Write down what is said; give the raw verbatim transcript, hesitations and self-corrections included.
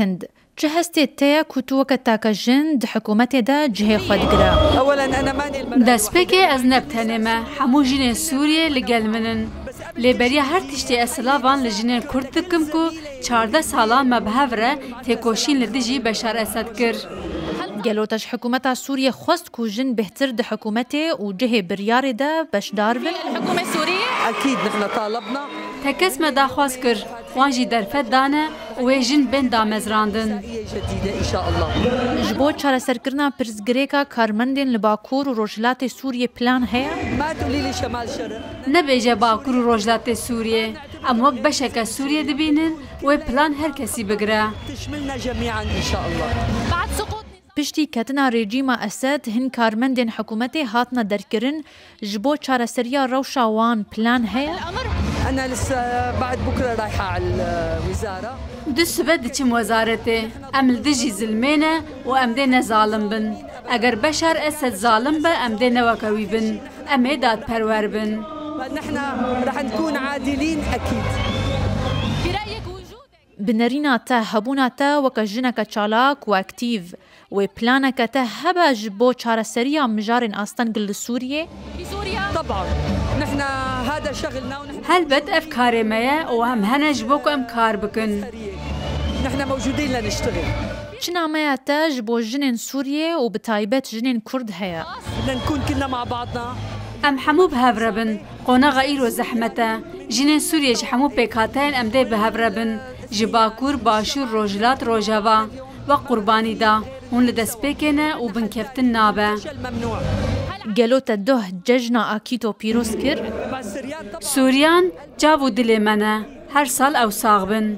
Hind. Çi hestê te ye ku tu weke take jin di hikûmetê de cihê xwe digire? Destpêkê ez ne bi tenê me. Hemû jinên Sûriyê li gel min in. Lê beriya her tiştê ez silavan li jinên Kurd dikim ku çardeh salan me bi hev re têkoşîn li dijî Beşar Esed kir. Gelo te ji hikûmeta Sûriyê xwest ku jin bêhtir di hikûmetê û cihê biryarê de beşdar bin? Ekîd nihna talebna. Tekez me daxwaz kir, wan jî derfet dane û wê jin bên damezrandin. Ji bo çareserkirina pirsgirêka karmendên li Bakur û Rojhilatê Sûriyê plan heye? Nebêje Bakur û Rojhilatê Sûriyê. Em wek beşeke Sûriyê dibînin, wê plan her kesî bigire. Piştî ketina rejîma Esed, hin karmendên hikûmetê hatine derkirin, ji bo çareseriya rewşa wan plan heye? Ana lisa bad bukra rayha al wizara. Du sibe diçim wezaretê. Em li dijî zilmê ne û em dê ne zalim bin. Eger Beşar Esed zalim be, em dê ne weke wî bin. Em ê dadperwer bin. Nihna rah nkun adilîn ekîd. Bi nerîna te, hebûna te weke jineke çalak û aktîv, wê planeke te hebe ji bo çareseriya mijarên asteng li Sûriyê? Teban. Nihna hada şexilna û nihna Helbet ev karê me ye û em hene ji bo ku em kar bikin. Nihna mewcudîn leniştixil. Çi nameya te ji bo jinên Sûriyê û bi taybet jinên Kurd heye? Lenkun kilna ma badna. Em hemû bi hev re bin. Qonaxa îro zehmet e. Jinên Sûriyê ji hemû pêkhateyên em dê bi hev re bin. Ji Bakur, Başûr, Rojhilat, Rojava. Wek qurbanî da. Hûn li destpêkê ne û binkeftin nabe. Gelo te doh cejna Akîto pîroz kir? Sûriyan çav û dilê me ne. Her sal ew sax bin.